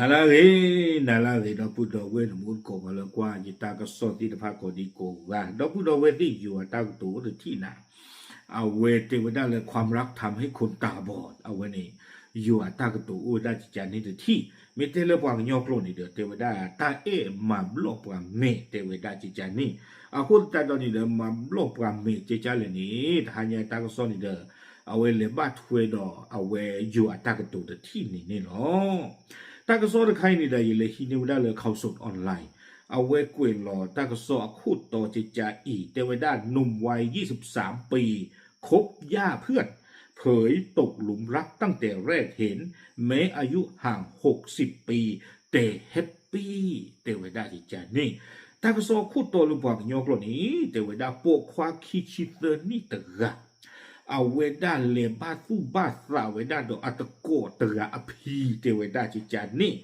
နၤလၢအဂ့ၤ, နၤလၢအဂ့ၤ ဒီပုၢ်ဒီဝဲၢ် နမူတကိးပှၤလၢကွၢ်ယတၢ်ကစီၣ်သ့ၣ်တဖၣ်ကိးဒံကိးဂၤ, ဒီပုၢ်ဒီဝဲၢ်သ့ၣ် ယိၤအတၢ်ကတိၤအိၣ်တထံၣ်နၤ, အဝဲတဲဝဲဒၣ်လၢ ความรักทำให้คนตาบอด အဝဲန့ၣ် ယိၤအတၢ်ကတိၤအိၣ်ဝဲဒၣ်ကကန့ၣ်တထံၣ်, မ့ၢ်တဲလၢပှၤကညီကျိာ်န့ၣ်ဒီး တဲဝဲဒၣ် တၢ်အဲၣ်မၤဘျီၣ်ပှၤမဲာ် တဲဝဲဒၣ်ကကန့ၣ်, အဃိသတးဒီးန့ၣ်ဒီး မၤဘျီၣ်ပှၤမဲာ်ကကလဲၣ်န့ၣ် တဟါညါတၢ်ကစီၣ်န့ၣ်ဒီး အဝဲလဲၤဘၣ်ထွဲဒီးအဝဲယိၤအတၢ်ကတိၤတထံၣ်န့ၣ်န့ၣ်လီၤ. တၢ်ကစီၣ်တခါအံၤန့ၣ်ဒီး ယလဲၤဟံးန့ၢ်ဝဲဒၣ်လၢ ข่าวสดออนไลน์ အဝဲကွဲးလီၤတၢ်ကစီၣ်အခိၣ်တီကကအံၤ တဲဝဲဒၣ် หนุ่มวัยยี่สิบสามปี คบหญ้าเพื่อน เผยตกหลุมรักตั้งแต่แรกเห็น แม้อายุห่างหกสิบปี แต่แฮปปี้ တဲဝဲဒၣ်ကကန့ၣ်, တၢ်ကစီၣ်အခိၣ်တီလၢပှၤကညီကျိာ်န့ၣ် တဲဝဲဒၣ်ပိာ်ခွါခံဆံသၢနံၣ်တဂၤ အဝဲဒၣ်လဲၤဘၣ်သူၣ်ဘၣ်သးဝဲဒၣ်ဒီးအသကိးတဂၤအဖံ တဲဝဲဒၣ်ကကန့ၣ်,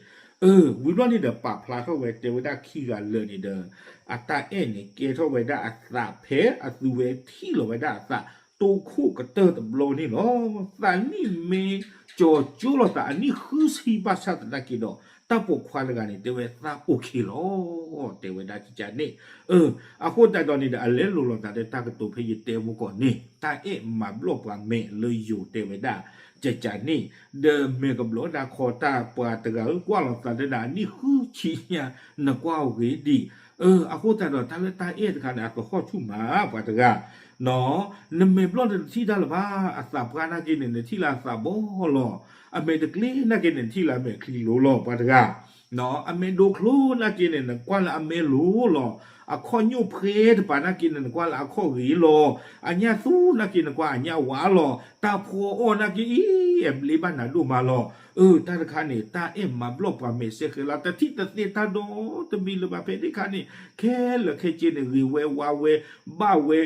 အၢ ဝံၤဘျီန့ၣ်ဒီးပာ်ဖျါထီၣ်ဝဲ တဲဝဲဒၣ်ခံဂၤလၢာ်န့ၣ်ဒီး အတၢ်အဲၣ်န့ၣ် ကဲထီၣ်ဝဲဒၣ်အသးဖဲအသုဝဲထံၣ်လီၤဝဲဒၣ်အသး တိခိၣ်ကတၢၢ်တဘျီန့ၣ်လီၤ. သးနံၣ်မ့ၢ်ကၠီၤကၠိလိာ်သးအနံၣ်ဃုဆံဘၣ်ဆၣ်သနာ်က့ဒီး တၢ်ပိာ်ခွါတဂၤန့ၣ် တဲဝဲသးအိၣ်ခ့လီၤ တဲဝဲဒၣ်ကကန့ၣ်, အၢ အဃိသတးဒီးန့ၣ်ဒီး အလဲလိာ်လိာ်သးဒီးတၢ်ကတိၤဖဲယတဲမူကီၢ်န့ၣ် တၢ်အဲၣ်မၤဘျီၣ်ပှၤမဲာ်လၢယိၤ တဲဝဲဒၣ်ကကန့ၣ်, ဒီးမဲာ်ကဘျီဒၣ်ခီတၢ်ပှၤတဂၤဧၢ ကွၢ်လိာ်သးလၢနၤအနံၣ်ဃုဆံညါ နကွၢ်အီၤဂ့ၤဒံး, အၢ အဃိသတးဒီး တၢ်လၢတၢ်အဲၣ်တခါန့ၣ် အသဟီၣ်ဆူၣ်မး ပှၤတဂၤ နမဲာ်ဘျီၣ်ဒီးနထံၣ်တၢ်လၢၤဘၣ်, အသးပှၢ်နာ်က့န့ၣ် နထံၣ်လၢအသးဘီလီၤ, အမဲာ်တကျ့နာ်က့န့ၣ် နထံၣ်လၢအမဲာ်ချံလိၤလီၤ ပှၤတဂၤ, အမဲာ်ဒိချိနာ်က့န့ၣ် နကွၢ်လၢအမဲာ်လိၤလီၤ, အခီၣ်ညိၣ်ဖှဲတပၤနာ်က့န့ၣ် နကွၢ်လၢအခီၣ်ဂ့ၤလီၤ, အညၣ်သူနာ်က့ နကွၢ်အညၣ်ဝါလီၤ, တၢ်ဖှီအီၣ်နာ်က့အံၤ အဘျ့ဘၣ်နၤဒိၣ်မးလီၤ, အၢ တၢ်တခါန့ၣ် တၢ်အဲၣ်မၤဘျီၣ်ပှၤမဲာ်စဲဃဲလၢ တထံၣ်တသ့တၢ်ဒီတမံၤလၢၤဘၣ် ဖဲန့ၣ်ခါန့ၣ် ခဲလၢာ်ခဲဆ့န့ၣ် ဂ့ၤဝဲဝါဝဲ ဘၣ်ဝဲ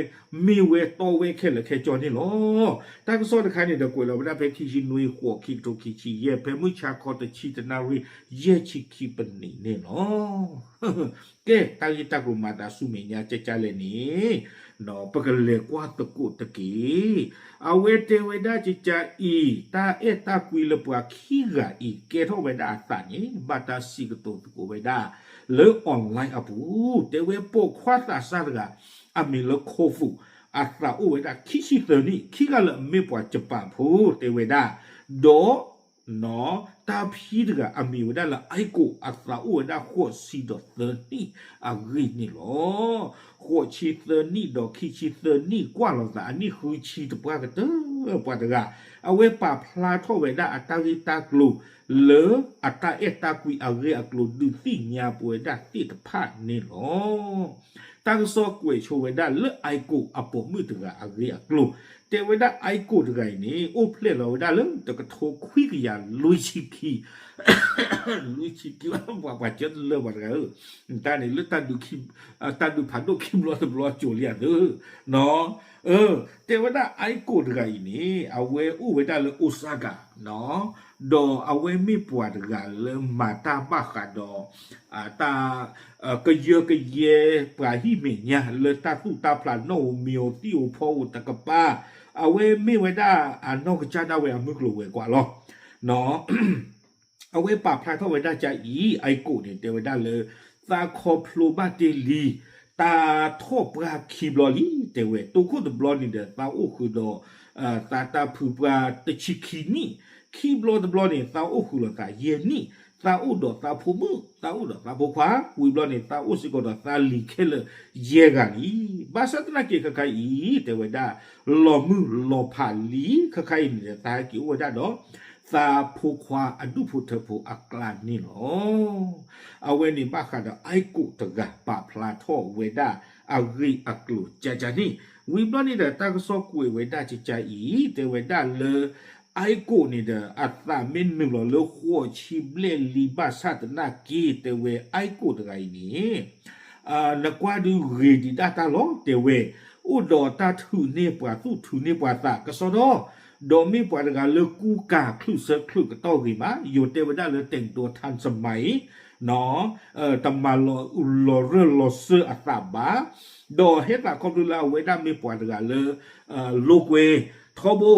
မ့ၢ်ဝဲတီဝဲခဲလၢာ်ခဲဆ့န့ၣ်လီၤ. တၢ်ကစီၣ်တခါန့ၣ်ဒီး ကွဲးလီၤဝဲဒၣ်ဖဲခံဆံနွံ ဃိးခံကထိခံဆံယဲၢ် ဖဲမုၢ်ဆါခီတဆံတနၣ်ရံၣ် ယဲၢ်ဆံခံပနံးန့ၣ်လီၤ. ကဲ တၢ်ဂ့ၢ်တၢ်ကျိၤမၤသးဆူမဲာ်ညါကကလဲၣ်န့ၣ် ပကလဲၤကွၢ်သကိးတက့ၢ်. အဝဲတဲဝဲဒၣ်ကကအံၤ တၢ်အဲၣ်တၢ်ကွံလၢပှၤခံဂၤအံၤ ကဲထီၣ်ဝဲဒၣ်အသးန့ၣ် ဘၣ်တၢ်စံးကတိၤသကိးဝဲဒၣ် လၢ online အပူၤ တဲဝဲပိာ်ခွါသးစၢ်တဂၤ အမံၤလၢ Kofu အသးအိၣ်ဝဲဒၣ်ခံဆံသၢနံၣ် ခံဂၤလၢအမ့ၢ်ပှၤကပၤဖိ တဲဝဲဒၣ် ဒီး တၢ်ဖံတဂၤ အမံၤဝဲဒၣ်လၢ Aiko အသးအိၣ်ဝဲဒၣ်ဃိးဆံဒီးသၢနံၣ်အဂ့ၢ်န့ၣ်လီၤ. ဃိးဆံသၢနံၣ်ဒီးခံဆံသၢနံၣ် ကွၢ်လိာ်သးအနံၣ်ဃုဆံတပှၢ်ကတၢၢ် ပှၤတဂၤ အဝဲပာ်ဖျါထီၣ်ဝဲဒၣ်အတၢ်ဂ့ၢ်တၢ်ကျိၤ လၢအတၢ်အဲၣ်တၢ်ကွံအဂ့ၢ်အကျိၤ ဒုးသ့ၣ်ညါပဝဲဒၣ်သ့ၣ်တဖၣ်န့ၣ်လီၤ. တၢ်ကစီၣ်ကွဲးဆိဝဲဒၣ်လၢ Aiko အပိာ်မုၣ်တဂၤအဂ့ၢ်အကျိၤ တဲဝဲဒၣ် Aiko တဂၤအံၤန့ၣ် အိၣ်ဖျဲၣ်လီၤဝဲဒၣ်လၢတကထိခွံကယၤလွံၢ်ဆံခံ လွံၢ်ဆံခံ ပှၤပှၤကၢတလၢပှၤတဂၤဧၢ, တၢ်န့ၣ်လၢ တၢ်ဒုးဖးဒိၣ်ခံဘျီတဘျီကၠိၤလံအသၢ, တဲဝဲဒၣ် Aiko တဂၤအံၤန့ၣ် အဝဲအိၣ်ဝဲဒၣ်လၢ Osaka ဒီးအဝဲမ့ၢ်ပှၤတဂၤလၢမၤတၢ်ဘၣ်ဃးဒီး တၢ် ကယၢကယဲပှၤဟံၣ်မဲာ်ညါ လၢတၢ်သူၣ်တၢ်ဖျးနီၣ်ဧိၤမံၤဧိၤသံၣ်ဧိၤဖီဧိၤတကပၤ, အဝဲမ့ၢ်ဝဲဒၣ်အနီၢ်ကစၢ်ဒၣ်ဝဲအမုၢ်ကျိၤဝဲၤကွာ်လီၤ. အဝဲပာ်ဖျါထီၣ်ဝဲဒၣ်ကကအံၤ Aiko န့ၣ် တဲဝဲဒၣ်လၢ သးခီဖျိဘၣ်တ့ၢ်လံ တၢ်ထီၣ်ပှၢ်ခံဘျီလံ တဲဝဲ တိခိၣ်တဘျီန့ၣ်ဒီး သးအိၣ်ဃုာ်ဒီး သးတၢ်ဖုပှၢ်တဆံခံနံၣ်, ခံဘျီတဘျီန့ၣ် သးအိၣ်ဃုာ်လိာ်သးယဲၢ်နံၣ်, သးအိၣ်ဒီးသးဖိမုၣ် သးအိၣ်ဒီးသးဖိခွါ ဝံၤဘျီန့ၣ် သးအိၣ်စ့ၢ်ကီးဒီးသးလံၤခဲလၢာ်ယဲၢ်ဂၤလံ. ဘၣ်ဆၣ်သနာ်က့ခဲခါအံၤ တဲဝဲဒၣ် လီၤမုၢ်လီၤဖးလံ ခဲခါအံၤန့ၣ်ဒီး သးဟဲက့ၤအိၣ်ဝဲဒၣ်ဒီး သးဖိခွါအဒူၣ်ဖိထၢဖိအကျါန့ၣ်လီၤ. အဝဲန့ၣ်ဘၣ်ဃးဒီး Aiko တဂၤ ပာ်ဖျါထီၣ်ဝဲဒၣ်အဂ့ၢ်အကျိၤကကန့ၣ်, ဝံၤဘျီန့ၣ်ဒီး တၢ်ကစီၣ်ကွဲးဝဲဒၣ်ကကအံၤ တဲဝဲဒၣ်လၢ Aiko န့ၣ်ဒီး အသးမ့ၢ်နုာ်လီၤလၢဃိးဆံဘျဲၣ်လံဘၣ်ဆၣ်သနာ်က့ တဲဝဲ Aiko တဂၤအံၤန့ၣ် နကွၢ်ဒုးဂ့ၤဒံးဒၣ်တၢ်လီၤ တဲဝဲ, အိၣ်ဒီးတၢ်ထုးန့ၢ်ပှၤသူၣ်ထုးန့ၢ်ပှၤသးကစီဒီ, ဒီးမ့ၢ်ပှၤတဂၤလၢကူကၤချုးဆၢချုးကတီၢ်ဂ့ၤမး ယိၤတဲဝဲဒၣ်လၢ แต่งตัวทันสมัย တမၤလီၤအုလီၤရၢၢ်လီၤစၢၤအသးဘၣ်, ဒီးဟဲသးခီဖျိလၢအဝဲဒၣ်မ့ၢ်ပှၤတဂၤလၢ လိာ်ကွဲ ထီဘိ,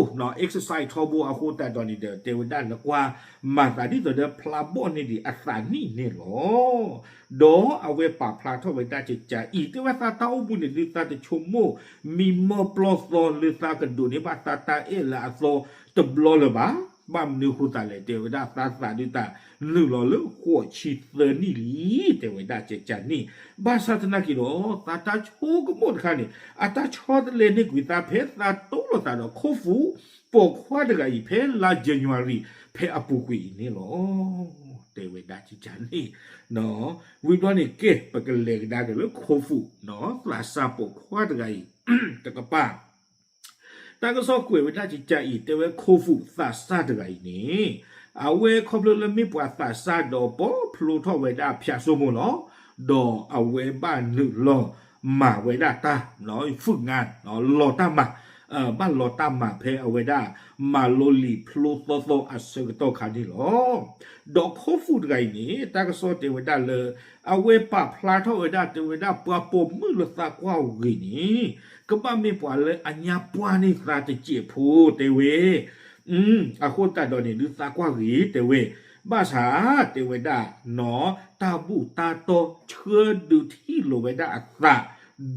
exercise ထီဘိအဃိသတးဒီးန့ၣ်ဒီး တဲဝဲဒၣ်နကွၢ်မၤသးဒ်သိးဒီးဖျါဘီၣ်န့ၢ်ဒံးအသးနံၣ်န့ၣ်လီၤ. ဒီးအဝဲပာ်ဖျါထီၣ်ဝဲဒၣ်ကကးအံၤ တဲဝဲသးတၢ်အိၣ်မူန့ၣ်ဒုးသးတဆိကမိၣ် မံမီၢ်ပျီသီလၢသးကဒိးန့ၢ်ဘၣ်သးတၢ်အဲၣ်လၢအသီတဘျီလၢၤဘၣ်. ဘၣ်မနုၤအဃိသတးလဲၣ် တဲဝဲဒၣ်သးသးဒုးတၢ်နုာ်လီၤလၢဃိးဆံသၢနံၣ်လံ, တဲဝဲဒၣ်ကကးန့ၣ်. ဘၣ်ဆၣ်သနာ်က့ဒီး သးတၢ်ဆိကမိၣ်တခါန့ၣ် အတၢ်ဆီတလဲန့ၢ်ကွံာ်သးဖဲသးတိၢ်လိာ်သးဒီးခိၣ်ဖူးပိာ်ခွါတဂၤအံၤ ဖဲလါ January ဖဲအပူၤကွံာ်အံၤန့ၣ်လီၤ. တဲဝဲဒၣ်ကကးန့ၣ်. ဝံၤဘျီန့ၣ်ကဲ ပကလဲၤကဒါက့ၤလၢခိၣ်ဖူး သးစၢ်ပိာ်ခွါတဂၤအံၤ တကပၤ တၢ်ကစီၣ်ကွဲးဝဲဒၣ်ကကးအံၤ တဲဝဲခိၣ်ဖူးသးစၢ်တဂၤအံၤန့ၣ် အဝဲခီဖျိလၢမ့ၢ်ပှၤသးစၢ်ဒီးပီဖျိထီၣ်ဝဲဒၣ်ဖၠးစိမိၤလီၤ. ဒီးအဝဲဘၣ်နုာ်လီၤမၤဝဲဒၣ်တၢ် ဖုၣ်ငါ လီၤတၢ်မၤ, ဘၣ်လီၤတၢ်မၤဖဲအဝဲဒၣ် မၤလိလံာ်ဖျိသီသီအဆၢကတီၢ်ခါန့ၣ်လီၤ. ဒီးခိၣ်ဖူးတဂၤအံၤန့ၣ် တၢ်ကစီၣ်တဲဝဲဒၣ်လၢ အဝဲပာ်ဖျါထီၣ်ဝဲဒၣ် တဲဝဲဒၣ်ပှၤပိာ်မုၣ်လၢသးကွၢ်ဂ့ၤန့ၣ် ကဘၣ်မ့ၢ်ပှၤလၢအညါပှၢ်န့ၢ်သးတစဲးဖိ တဲဝဲ အဃိသတးဒီးန့ၣ် ဒုးသးကွၢ်ဂ့ၤ တဲဝဲ, ဘၣ်ဆၣ် တဲဝဲဒၣ် နီၢ် တၢ်ဘူၣ်တၢ်တီဆှၢဒုးထံၣ်လိာ်ဝဲဒၣ်အသး,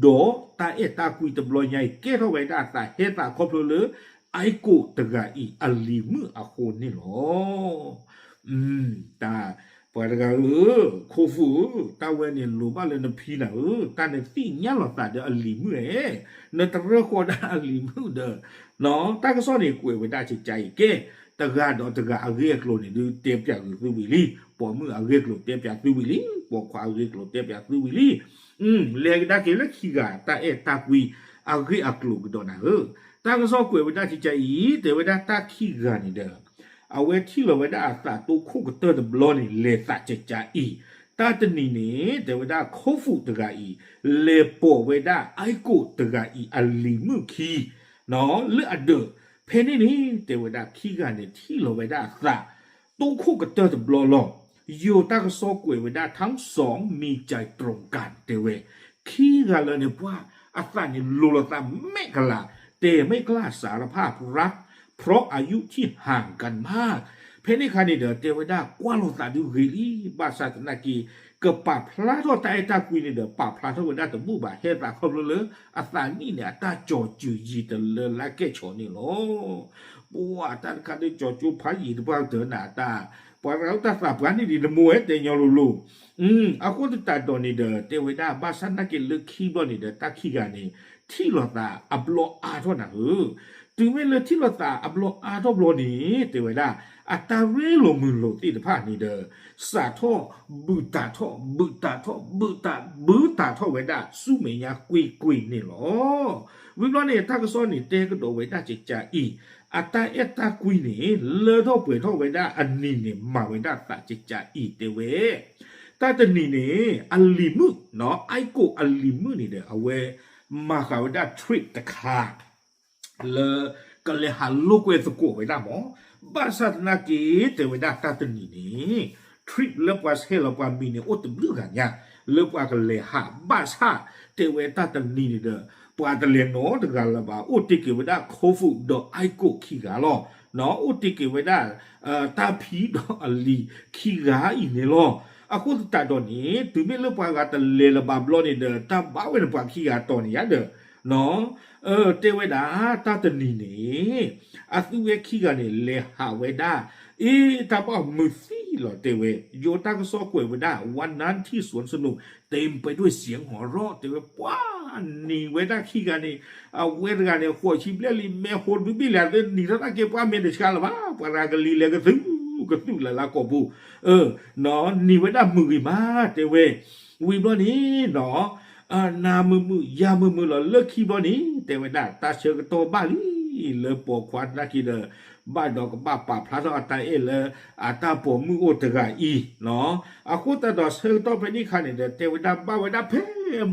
ဒီးတၢ်အဲၣ်တၢ်ကွံတဘျီညါအံၤ ကဲထီၣ်ဝဲဒၣ်အသးဟဲသးခီဖျိလၢ အါကိးတဂၤအံၤအလံၤမုၣ်အဃိန့ၣ်လီၤ. တၢ် ပှၤတဂၤဧၢ, ခိၣ်ဖူးဧၢ, တၢ်ဝဲန့ၣ်လိၤဘၣ်လၢနဖံနၤဧၢ, တၢ်နသ့ၣ်ညါလီၤသးဒီးအလံၤမုၣ်ဧဲ, နတရၢဃီဒၣ်အလံၤမုၣ်ဒီး တၢ်ကစီၣ်န့ၣ်ကွဲးဝဲဒၣ်ကကးအံၤကဲ, တဂၤဒီးတဂၤအဂ့ၢ်အကျိၤန့ၣ် ဒုးတဲပၠးဂ့ၤသုဝံၤလံ, ပိာ်မုၣ်အဂ့ၢ်အကျိၤတဲပၠးသုဝံၤလံ, ပိာ်ခွါအဂ့ၢ်အကျိၤတဲပၠးသုဝံၤလံ, လဲၤကဒါက့ၤလၢခံဂၤတၢ်အဲၣ်တၢ်ကွံ အဂ့ၢ်အကျိၤကဒီးနၤဧၢ, တၢ်ကစီၣ်ကွဲးဝဲဒၣ်ကကးအံၤ တဲဝဲဒၣ်တၢ်ခံဂၤန့ၣ်ဒီး အဝဲထံၣ်လီၤဝဲဒၣ်အသးတိခိၣ်ကတၢၢ်တဘျီန့ၣ် လဲၤသးကကးအံၤ, တၢ်တနံၤန့ၣ် တဲဝဲဒၣ်ခိၣ်ဖူးတဂၤအံၤ လဲၤပိာ်ဝဲဒၣ်အါကိးတဂၤအံၤအလံၤမုၣ်ခံ လၢအဒၢး, ဖဲန့ၣ်န့ၣ် တဲဝဲဒၣ်ခံဂၤန့ၣ် ထံၣ်လီၤဝဲဒၣ်အသး တိခိၣ်ကတၢၢ်တဘျီလီၤ. ယိၤတၢ်ကစီၣ်ကွဲးဝဲဒၣ် ทั้งสองมีใจตรงกัน တဲဝဲ, ခံဂၤလၢာ်န့ၣ် ပှၤအသးန့ၣ်လိၤလိာ်သးမဲာ်ကလၤ, တဲမ့ၢ်ကလၢ်စးရဖၣ် เพราะอายุที่ห่างกันมาก ဖဲန့ၣ်အခါန့ၣ်ဒီး တဲဝဲဒၣ်ကွၢ်လိာ်သးဒုးဂ့ၤလံ, ဘၣ်ဆၣ်သနာ်က့ ကပာ်ဖျါထီၣ်တၢ်အဲၣ်တၢ်ကွံန့ၣ်ဒီး ပာ်ဖျါထီၣ်ဝဲဒၣ်တဘူၣ်ဘၣ် ဟဲသးခီဖျိလၢ အသးနံၣ်န့ၣ် အတၢ်ကၠီၤစၢၤယံၤတလၢလၢကဲၣ်ဆိးန့ၣ်လီၤ. ပှၤတၢ်တခါဒုးကၠီၤကၠိဖးယံၤတပှၢ်ကတၢၢ်နၤတၢ်, ပှၤတဂၤတၢ်သးပှၢ်န့ၣ်ဒ်နမိၢ်ဝဲတဲညီလိၤလိၤ, အဃိသတးဒီးန့ၣ်ဒီး တဲဝဲဒၣ်ဘၣ်ဆၣ်သနာ်က့လၢခံဘျီန့ၣ်ဒီး တၢ်ခံဂၤန့ၣ် ထံၣ်လိာ်သးအဘျီအါထီၣ်နၤဧၢ, တုၤမ့ၢ်လၢထံၣ်လိာ်သးအဘျီအါထီၣ်ဘျီန့ၣ် တဲဝဲဒၣ် အတၢ်ရ့လိာ်မုာ်လိာ်သ့ၣ်တဖၣ်န့ၣ်ဒီး စးထီၣ်ဘုးတးထီၣ် ဘုးတးထီၣ် ဘုးတး ဘုးတးထီၣ်ဝဲဒၣ်ဆူမဲာ်ညါကွ့ၢ်ကွ့ၢ်န့ၣ်လီၤ. ဝံၤဘျီန့ၣ် တၢ်ကစီၣ်န့ၣ်တဲကဒီးဝဲဒၣ်ကကးအံၤ, အတၢ်အဲၣ်တၢ်ကွံန့ၣ် လၢထီၣ်ပှဲၤထီၣ်ဝဲဒၣ်အနံၤန့ၣ် မၤဝဲဒၣ်သးကကးအံၤတဲဝဲ, တၢ်တနံၤန့ၣ် အလံၤမုၣ် အါကိးအလံၤမုၣ်န့ၣ်ဒီး အဝဲမၤဃာ်ဝဲဒၣ် trip တခါ လၢကလဲၤဟးလိာ်ကွဲသကိးဝဲဒၣ်မး, ဘၣ်ဆၣ်သနာ်က့ တဲဝဲဒၣ်တၢ်တနံၤန့ၣ် trip လၢပှၤဆဲးလီၤပှၤမံၤန့ၣ် အိၣ်တဘျုးဂၤညါ လၢပှၤကလဲၤဟး ဘၣ်ဆၣ် တဲဝဲတၢ်တနံၤန့ၣ်ဒီး ပှၤတလဲၤနီတဂၤလၢၤဘၣ် အိၣ်တ့ၢ်က့ၤဝဲဒၣ်ခိၣ်ဖူးဒီးအါကိးခံဂၤလီၤ. အိၣ်တ့ၢ်က့ၤဝဲဒၣ် တၢ်ဖံဒီးအလံၤခံဂၤအံၤန့ၣ်လီၤ. အဃိသတးဒီးန့ၣ် တုၤမ့ၢ်လၢပှၤဂၤတလဲၤလၢၤဘၣ်ဘျီန့ၣ်ဒီး တၢ်ဘၣ်ဝဲန့ၣ်ပှၤခံဂၤတီၤန့ၣ်ယါဒီး တဲဝဲဒၣ် တၢ်တနံၤန့ၣ် အသုဝဲခံဂၤန့ၣ် လဲၤဟးဝဲဒၣ် အ့ တၢ်ဘၣ်မုာ်သံလီၤတဲဝဲ, ယိၤတၢ်ကစီၣ်ကွဲးဝဲဒၣ် วันนั้นที่สวนสนุกเต็มไปด้วยเสียงหัวเราะ တဲဝဲ ပှၤနံၤဝဲဒၣ်ခံဂၤန့ၣ် အဝဲတဂၤန့ၣ် ဃိးဆံဘျဲၣ်လံ မဲာ်ဟိတဘ့ၣ်ဘ့ၣ်လံ အသ့နံၤထီၣ်တၢ်က့ၤ ပှၤမဲာ်တဆှးလၢၤဘၣ် ပှၤတဂၤကလံၤလဲၤကသူကသူလၢ်လၢကိာ်ပူၤ နံၤဝဲဒၣ်မုာ်ဂ့ၤမး တဲဝဲ, ဝံၤဘျီန့ၣ် နၤမုာ်မုာ် ယၤမုာ်မုာ်လီၤ လၢခံဘျီန့ၣ် တဲဝဲဒၣ် တၢ်ဆၢကတီၢ်ဘၣ်လံ လၢပိာ်ခွါသနာ်က့ဒီး ဘၣ်ဒီးကဘၣ်ပာ်ဖျါထီၣ်အတၢ်အဲၣ်လၢ အတၢ်ပိာ်မုၣ်အိၣ်တဂၤအံၤ, အဃိသတးဒီးဆၢကတီၢ်ဖဲန့ၣ်အခါန့ၣ်ဒီး တဲဝဲဒၣ်ဘၣ်ဝဲဒၣ်ဖဲ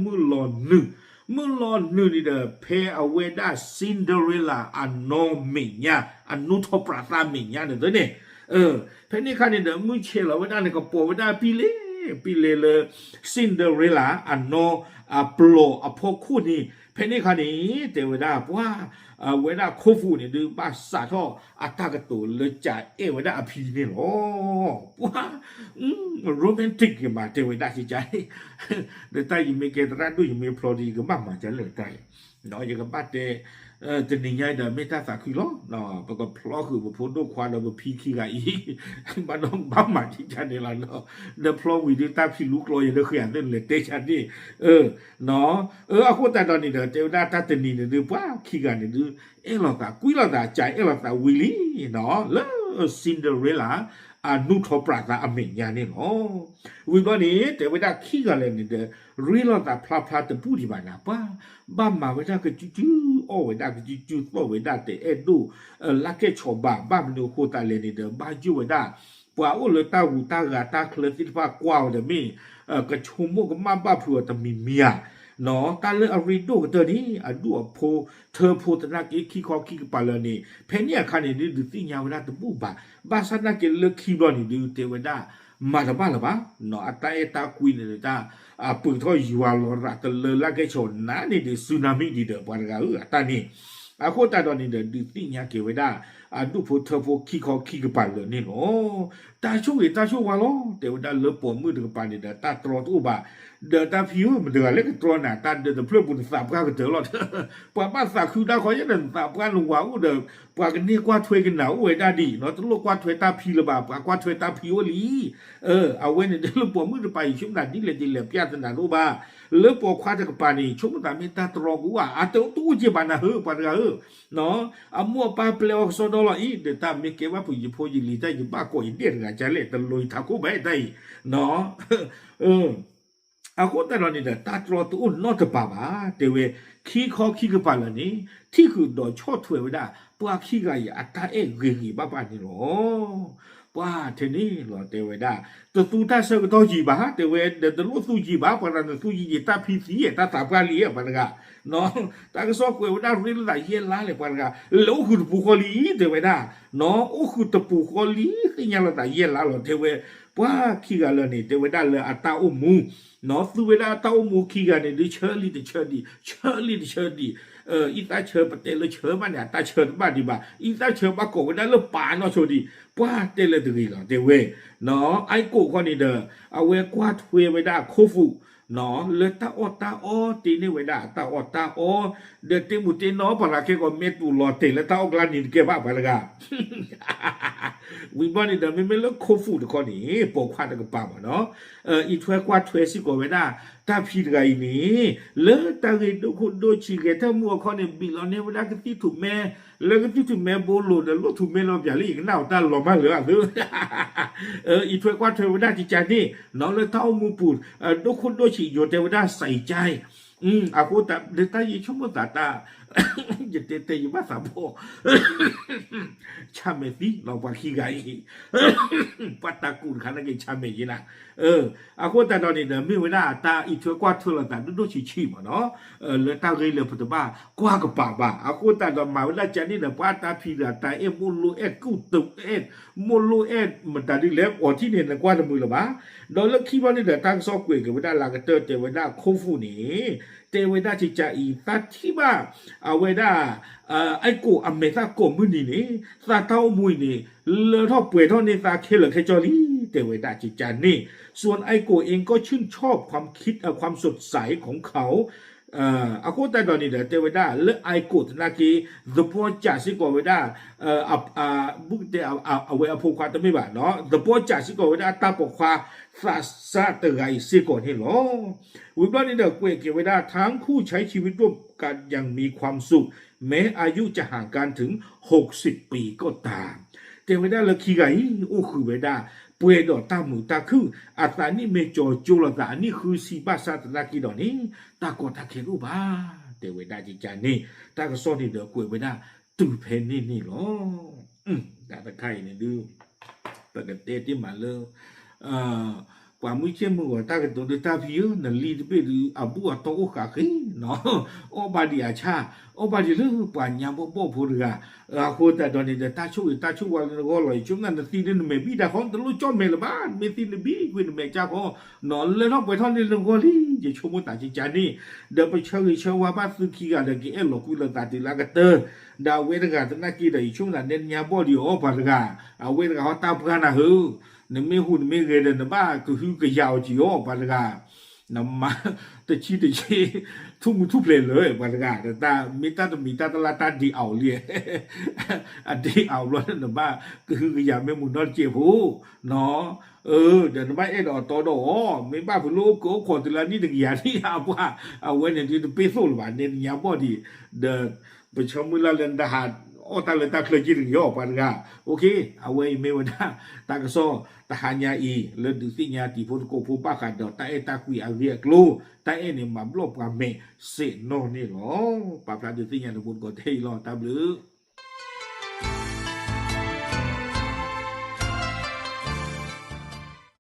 မုၢ်လီၤနုာ်, မုၢ်လီၤနုာ်န့ၣ်ဒီး ဖဲအဝဲဒၣ် Cinderella အနီၢ်မဲာ်ညါ အနီၢ်ထီၣ်ပြးသးမဲာ်ညါန့ၣ်သ့န့ၣ် ဖဲန့ၣ်အခါန့ၣ်ဒီး မုၢ်ဆဲးလီၤဝဲဒၣ်န့ၣ် ကပိာ်ဝဲဒၣ်ပံလ့ ပံလ့လၢ Cinderella အနီၢ် အပျီၤအဖီခိၣ်န့ၣ် ဖဲန့ၣ်အခါန့ၣ် တဲဝဲဒၣ်ပှၤ အဝဲဒၣ်ခိၣ်ဖူန့ၣ်ဒုး ဘၣ်စးထီၣ်အတၢ်ကတိၤလၢကအဲၣ်ဝဲဒၣ်အဖံန့ၣ်လီၤ. ပှၤ romantic က့ၤမး တဲဝဲဒၣ်ကကန့ၣ် ဒီးတၢ်ယမ့ၢ်ကဲသရၣ်ဒိၣ် ယမ့ၢ်ဖျီဒီး ယကဘၣ်မၤဒ်လဲၣ်တၢ်အံၤ, ယကဘၣ်တဲ တနံၤညါအံၤဒီးမ့ၢ်တၢ်သးခုလီၤ. ပကဖျီဃုာ်ပဖိဒိၣ်ခွါဒီးပဖံခံဂၤအံၤ ဘၣ်ဒီးဘၣ်မၤကကန့ၣ်လီၤ. ဒီးဖျီဝံၤဒုးတၢ်ဖံလူကျီယဲဒီးဃ့အသ့ၣ်လဲၤတဲဆါန့ၣ် အဃိသတးဒီးန့ၣ်ဒီး တဲဝဲဒၣ်တၢ်တနံၤန့ၣ်ဒုး ပှၤခံဂၤန့ၣ်ဒုး အဲၣ်လိာ်သး ကွံလိာ်သး ကအဲၣ်လိာ်သးဝံၤလံ လၢ Cinderella အနူၢ်ထီပြးသးအမဲာ်ညါန့ၣ်လီၤ. ဝံၤဘျီန့ၣ် တဲဝဲဒၣ်ခံဂၤလၢာ်န့ၣ်ဒီး ရ့လိာ်သးဖျါဖျါတဘူၣ်ဒံးဘၣ်နၤ ပှၤ ဘၣ်မၤဝဲဒၣ်ကစုကစု အီၣ်ဝဲဒၣ်ကစုကစု သီၣ်ဝဲဒၣ်တအဲၣ်ဒိၣ် လၢ်ကဲၣ်ဆိးဘၣ် ဘၣ်မနုၤအဃိသတးလဲၣ်န့ၣ်ဒီး ဘၣ်ယိၣ်ဝဲဒၣ် ပှၤအိၣ်လၢတၢ်ဂူၤတၢ်ဂၤတၢ်ချၢသ့ၣ်တဖၣ်ကွၢ်အီၤဒီးမ့ၢ် ကဆိကမိၣ်ကမၣ်ဘၣ်ဖုးအီၤတမံၤမံၤဧါ တၢ်လၢအရ့ဒိၣ်ကတၢၢ်န့ၣ် အဒူၣ်အဖိ ထၢဖိသနာ်က့ခံခီခံကပၤလၢာ်န့ၣ် ဖဲန့ၣ်အခါန့ၣ်ဒုး ဒုးသ့ၣ်ညါဝဲဒၣ်တဘူၣ်ဘၣ်. ဘၣ်ဆၣ်သနာ်က့လၢခံဘျီန့ၣ်ဒုး တဲဝဲဒၣ် မၤတဘၣ်လၢၤဘၣ် အတၢ်အဲၣ်တၢ်ကွံန့ၣ်ဒီးတၢ် အပၢၢ်ထီၣ်ယွၤလီၤရၤတလၢလၢ်ကဲၣ်ဆိးနၤန့ၣ်ဒီး စူနၤမံဒံးဒီး ပှၤတဂၤဧၢ အတၢ်န့ၣ် အဃိသတးဒီးန့ၣ်ဒီး ဒုးသ့ၣ်ညါက့ၤဝဲဒၣ် အဒူၣ်ဖိထၢဖိခံခီခံကပၤလၢာ်န့ၣ်လီၤ. တၢ်ဆိၣ်ဂ့ၤတၢ်ဆိၣ်ဝါလီၤ တဲဝဲဒၣ်လၢပိာ်မုၣ်တကပၤန့ၣ်ဒီး တၢ်တြီတအိၣ်ဘၣ်. ဒီးတၢ်ဖံဧၢ မတၤတဂၤလၢကတြီနၤ တၢ်ဒၢးတဖျၢၣ်ပူၤနသးပှၢ်ကတၢၢ်လီၤ. ပှၤဘၣ်သးခုတၢ်ခီယဲဒီး နသးပှၢ်နဝၤအိၣ်ဒီး ပှၤကန့ၢ်ကွၢ်ထွဲကနၤအိၣ်ဝဲဒၣ်ဒံး တလိၣ်ကွၢ်ထွဲတၢ်ဖံလၢၤဘၣ် ပှၤကွၢ်ထွဲတၢ်ဖံအိၣ်လံ အဝဲန့ၣ်ဒုးလၢပိာ်မုၣ်တကပၤအံၤ ဆိကမိၣ်သးဒ်လဲၣ်ဒ်လဲၣ် ပျၢ်သနာ်တအိၣ်ဘၣ်. လၢပိာ်ခွါတကပၤန့ၣ် ဆိကမိၣ်သးမ့ၢ်တၢ်တြီကအိၣ်ဧါ အတအိၣ်က့ၤဘၣ်နၤဧၢ ပှၤတဂၤဧၢ အမိၢ်အပၢ်ပျဲအီၤကစီဒီလီၤအံၤ ဒီးတၢ်မ့ၢ်ကဲဘၣ်ဖုးယဖိယလံၤတၢ် ယဘၣ်ကိးယဒဲၣ်တဂၤကလဲၣ် တလိၤယထးခိၣ်ဘၣ်တၢ်အံၤ အဃိသတးဒီးန့ၣ်ဒီး တၢ်တြီတအိၣ်နီတပၤဘၣ် တဲဝဲ ခံခီခံကပၤလၢာ်န့ၣ် ထံၣ်ဃုာ်ဒီးဆီၣ်ထွဲဝဲဒၣ် ပှၤခံဂၤအံၤအတၢ်အဲၣ်ဂ့ၤဂ့ၤဘၣ်ဘၣ်န့ၣ်လီၤ. ပှၤထဲန့ၣ်လီၤ တဲဝဲဒၣ် တသူတၢ်ဆၢကတီၢ်ယံာ်ဘၣ် တဲဝဲ ဒီးတလိၣ်သူယံာ်ဘၣ် ပှၤတဂၤနသူယံာ်ယံာ် တၢ်ဖံသံ တၢ်သးပှၢ်လံ ပှၤတဂၤ တၢ်ကစီၣ်ကွဲးဝဲဒၣ်ရ့လိာ်သးယဲၢ်လါလဲၣ် ပှၤတဂၤ လဲၤအိၣ်ဃုာ်တပူၤဃီလံ တဲဝဲဒၣ် အိၣ်ဃုာ်တပူၤဃီလံ သ့ၣ်ညါလိာ်သးယဲၢ်လါလီၤ တဲဝဲ ပှၤခံဂၤလၢာ်န့ၣ် တဲဝဲဒၣ်လၢအတၢ်အိၣ်မူ သူဝဲဒၣ်အတၢ်အိၣ်မူခံဂၤန့ၣ်ဒုး ဆၢလံတဆၢဒံး ဆၢလံတဆၢဒံး အံသၣ်ဆၢပတဲလၢဆၢဘၣ်န့ၣ် အတၢ်ဆၢတဘၣ်ဒံးဘၣ် အံသၣ်ဆၢဘၣ်ကိးဝဲဒၣ်လၢပာ်နီၢ်ဆိဒံး ပှၤတဲလၢတဂ့ၤလီၤ တဲဝဲ အဲးကိးခီန့ၣ်ဒီး အဝဲကွၢ်ထွဲဝဲဒၣ်ခိၣ်ဖူး လၢတၢ်အီၣ်တၢ်အီ တ့န့ၢ်ဝဲဒၣ်တၢ်အီၣ်တၢ်အီ ဒီးတ့မူးတ့နီၢ် ပှၤတဂၤခဲကိးမ့ၢ်တူၢ်လီၤတဲာ်လၢတၢ်အီၣ်ကျါန့ၣ်တကဲဘၣ် ပှၤတဂၤ ဝံၤဘျီန့ၣ်ဒီး မ့မ့ၢ်လၢခိၣ်ဖူးတခီန့ၣ် ပိာ်ခွါတကပၤမးနီၤ အံးထွဲကွၢ်ထွဲစ့ၢ်ကီးဝဲဒၣ် တၢ်ဖံတဂၤအံၤန့ၣ် လၢတၢ်ဂ့ၢ်ဒိၣ်ခိၣ်ဒိၣ်ဆံးဂဲၤထၢၣ်မူအခီန့ၣ် ဘံၣ်လီၤန့ၢ်ဝဲဒၣ်ကသံၣ်ထူၣ်မဲ လၢကသံၣ်ထူၣ်မဲဘိလိၤဒီးလိၣ်ထူၣ်မဲလီၤပၠးလံ ယကနၣ်အီၤတၢ်လီၤမၢ်လၢအသၢ အံးထွဲကွၢ်ထွဲဝဲဒၣ်ကကန့ၣ် နီၤလၢတၢ်အိၣ်မူပူၤ ဒိၣ်ခိၣ်ဒိၣ်ဆံး ယိၤတဲဝဲဒၣ်စံးကါ အဃိတၢ် ဒီးတၢ်ယဆိကမိၣ်သးတၢ် ယတဲတဲယဘၣ်သးဘီၣ် ဆၣ်မဲာ်သံလီၤပှၤခံဂၤအံၤ ပှၤတၢ်ကူၣ်တခါနာ်က့ၤဆၣ်မဲာ်ယံၤနၤ အဃိသတးဒီးန့ၣ်ဒီး မ့ၢ်ဝဲဒၣ်တၢ်အံးထွဲကွၢ်ထွဲလိာ်သးဒိၣ်ဒိၣ်ဆံးဆံးမးနီၤ လၢတၢ်ဂ့ၢ်လၢပတဘၣ်ကွၢ်ကပၤဘၣ် အဃိသတးဒီးမၤဝဲဒၣ်ကန့ၣ်ဒီး ပှၤတၢ်ဖံဒီးတၢ်အဲၣ်မိၢ်လိအဲၣ်ကူၣ်တအဲၣ် မိၢ်လိအဲၣ်မတၤဒ်လဲၣ် အီၤထံၣ်န့ၣ် နကွၢ်တမုာ်လၢၤဘၣ် ဒီးလၢခံဘျီန့ၣ်ဒီး တၢ်ကစီၣ်ကွဲးက့ၤဝဲဒၣ်လၢကတၢၢ်တဲဝဲဒၣ်ခိၣ်ဖူးန့ၣ် တဲဝဲဒၣ်ကကအံၤ သးထံၣ်ဘၣ် အဝဲဒၣ် အဲးကိးအမဲာ်သၣ်ကိးမုၢ်နံၤန့ၣ် သးတၢ်အိၣ်မူအံၤန့ၣ် လၢထီၣ်ပှဲၤထီၣ်န့ၢ်သးခဲလၢာ်ခဲဆ့လံ တဲဝဲဒၣ်ကကန့ၣ် ส่วนไอโกะเองก็ชื่นชอบความคิด เอ่อ ความสดใสของเขา အဃိသတးဒီးန့ၣ်ဒီး တဲဝဲဒၣ်လၢအဲးကိးသနာ်က့ သဘီစၢ်စ့ၢ်ကီးဝဲဒၣ် ဘုကတဲ အဝဲအဖိခွါတမ့ၢ်ဘၣ်နီၤ သဘီစၢ်စ့ၢ်ကီးဝဲဒၣ်တၢ်ပိာ်ခွါ သးစၢ်တဂၤအံၤစ့ၢ်ကီးန့ၣ်လီၤ. ဝံၤဘျီန့ၣ်ဒီး ကွဲးက့ၤဝဲဒၣ် ทั้งคู่ใช้ชีวิตร่วมกันอย่างมีความสุข แม้อายุจะห่างกันถึงหกสิบปีก็ตาม တဲဝဲဒၣ်လၢခံဂၤအံၤ အိၣ်ဃုာ်ဝဲဒၣ် ပှဲၤဒီးတၢ်မုာ်တၢ်ခုၣ် အသးနံၣ်မ့ၢ်ကၠီၤကၠိလိာ်သး အနံၣ်ဃုဆံဘၣ်ဆၣ်သနာ်က့ဒီးန့ၣ် တၢ်ကီတၢ်ခဲတအိၣ်ဘၣ် တဲဝဲဒၣ်ကကန့ၣ် တၢ်ကစီၣ်န့ၣ်ဒီးကွဲးဝဲဒၣ်တုၤဖဲန့ၣ်န့ၣ်လီၤ. တၢ်တခါအံၤန့ၣ်ဒုး ပကတဲတ့ၢ်မးလၢ ခိၣ် ပှၤမုၢ်ဆ့ၣ်မုၢ်ဂီၤတၢ်ကတိၤဒုးတၢ်ဖံဧၢ, နလံတဘ့ၣ်ဒုး အဘူၣ်အတီၢ်အိၣ်ဃာ်ဃ့နီၤ, အီၣ်ဘၣ်ဒံးအဆၣ်, အီၣ်ဘၣ်ဒံးလၢပှၤညါဘီၣ်ဘီၣ်ဖိတဂၤ, အဃိသတးဒီးန့ၣ်ဒီး တၢ်ဆိၣ်ဂ့ၤတၢ်ဆိၣ်ဝါလၢနဂီၢ်လီၤ. ယဆိကမိၣ်သးနသံဒ်နမဲာ်ဘံၣ်တၢ်ဃီ နတလိၣ်ကၠီၣ်မဲာ်လၢၤဘၣ်, နမ့ၢ်သံနဘံၣ်ကွံာ်နမဲာ်ကၠၢ်ဃီ, နီၤလၢထီၣ်ပှဲၤထီၣ်န့ၣ်လၢနဂီၢ်လံ, ယဆိကမိၣ်သးကကါန့ၣ်, ဒီးပဆၢဂ့ၤဆၢဝါဘၣ်သုခံဂၤဒီးကအဲၣ်လီၤကွံလီၤသးတုၤလၢအကတၢၢ်, ဒီးအဝဲတဂၤသနာ်က့ဒီး ယဆိကမိၣ်သးနဲနညါဘီၣ်ဒံးအီၤပှၤတဂၤ, အဝဲတဂၤဟီတၢ်ပှၢ်နၤဧၢ နမ့ၢ်ဟူးနမ့ၢ်ဂဲၤဒီး နဘၣ်ကဟုကယာ်အီၤက့ၤအီၤပှၤတဂၤ, နမၤတဆံတဆံ, ထူၣ်မူထူၣ်ဖျဲးလၢၤပှၤတဂၤ, တၢ်မ့ၢ်တၢ်တမံၤတၢ်တလါတၢ်ဒ့းအီၤလံ, အဒ့းအီၤဘျီ နဘၣ်ကဟုကယာ်မ့ၢ်မူနီတစဲးဖိ, နီၤ, အၢ ဒီးနဘၣ်အဲၣ်ဒိးအတီဒီးအီၤ, မ့ၢ်ဘၣ်ဖုးလိအိၣ်ကၢအိၣ်ခိးတုၤလၢနံၣ်တကယၤန့ၣ် အပှၢ်, အဝဲန့ၣ်ဒုးတပ့သိၣ်လၢၤဘၣ်, နဲနညါဘီၣ်ဒံး, ဒီး ပဆၢမုၢ်လၢ်လၢနတဟးအီၣ်တၢ်လၢတၢ်ချၢက့တဂ့ၤအီၤပှၤတဂၤ, အဝဲအံၤမ့ၢ်ဝဲဒၣ် တၢ်ကစီၣ်တဟါညါအံၤ လၢဒုးသ့ၣ်ညါတံၤဖိသကိးဖိဘၣ်ဃးဒီးတၢ်အဲၣ်တၢ်ကွံအဂ့ၢ်အကျိၤ, တၢ်အဲၣ်န့ၣ်မၤဘျီၣ်ပှၤမဲာ်စ့ၢ်နီၣ်န့ၣ်လီၤ. ပာ်ဖျါဒုးသ့ၣ်ညါတံၤဖိသကိးတဟဲအံၤလီၤ. တၢ်ဘျုး